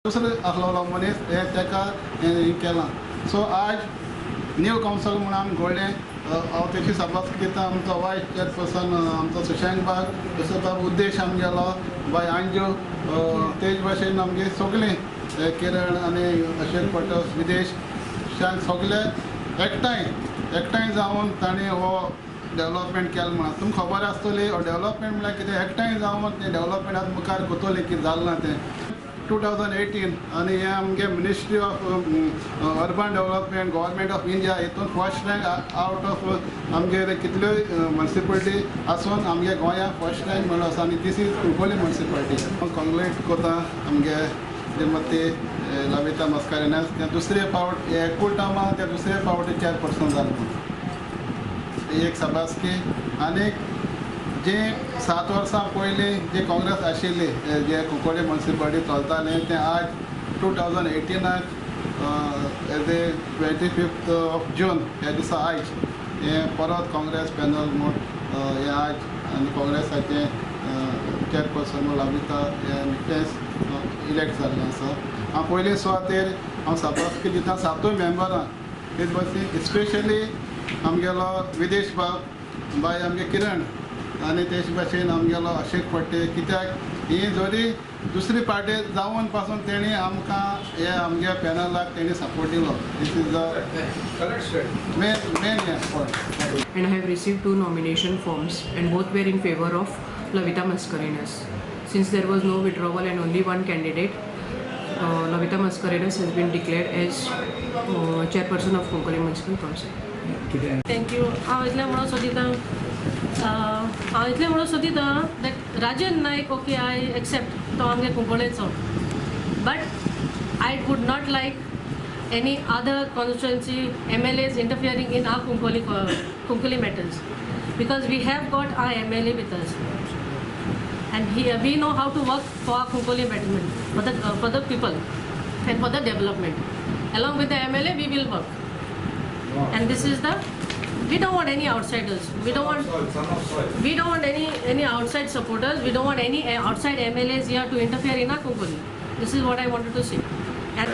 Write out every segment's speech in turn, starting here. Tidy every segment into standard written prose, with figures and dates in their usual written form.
दुसरो आसलेलो मनीस हे ताका हें केलां. सो आज न्यू कावन्सिल म्हणून आमी घोळ्ळें. हांव तेची शाबासकी दिता आमचो वायस चेअरपर्सन आमचो सुशांत बाग, तसोच उद्देश आमगेलो बाय अंजू, तेच भाशेन आमगे सगळीं किरण आनी अशोक पटस विदेश सगळे एकठांय एकठांय जावन तांणी हो डेवलपमेंट केलें म्हणून तुमकां खबर आसतली. हो डेवलपमेंट म्हळ्यार कितें, एकठांय जावन तें डेवलपमेंट आतां मुखार कोतोलें कितें जालें ना तें 2018 आनी हें आमगे ministry of urban development government of India हितून फर्स्ट रँक आवट ऑफ आमगे कितल्योय म्युनिसिपालिटी आसून आमगे गोंया फर्स्ट रँक मेळ्ळो आसा आनी दीस is Cuncolim municipality. हांव कॉंग्रेट करता आमगे श्रीमती लविता मस्कारेन्हास, ते दुसरे फावट एकूय टर्मा ते दुसरे फावटी चेअरपर्सन जालें म्हणून एक शाबासकी. आनी जे 7 वर्सां पयलीं जे काँग्रेस आशिल्ली जे कुंकळ्ळी म्युनिसिपालिटी चलतालें तें आज 2018 एज ए 25 ऑफ जून ह्या दिसा आयज हें परत काँग्रेस पॅनल म्हूण हें आज आनी काँग्रेसाचें चेअरपर्सन म्हूण लविता हें निकतेंच इलेक्ट जाल्लें आसा. हांव पयले सुवातेर हांव शाबासकी दिता 7 मेंबरां, तेच भाशेन स्पेशली आमगेलो विदेश बाब बाय आमगे किरण आनी तेच भाशेन आमगेलो अशोक फडते, कित्याक ही जरी दुसरी पार्टी जावन पासून तेणी आमकां हे आमगे पॅनलाक तेणी सपोर्ट दिलो. This is the main point. And I have received 2 nomination forms and both were in favor of Lavita Mascarenhas. Since there was no withdrawal and only one candidate, Lavita Mascarenhas has been declared as chairperson of Cuncolim Municipal Council. Thank you. हांव इतलें म्हणून सोदिता, हांव इतलें म्हणून सोदिता that Rajen Naik okay I accept तो आमगे कुंकळेचो, but I would not like any other constituency MLAs interfering in our Cuncolim matters, because we have got our MLA with us and we know how to work for our Cuncolim betterment, for the people and for the development. Along with the MLA we will work. And this is the, we don't want any outsiders. We don't want any outside supporters. We don't want any outside MLAs here to interfere in our Cuncolim. This is what I wanted to say. And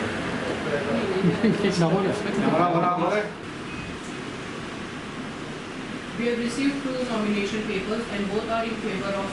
we have received 2 nomination papers and both are in favor of.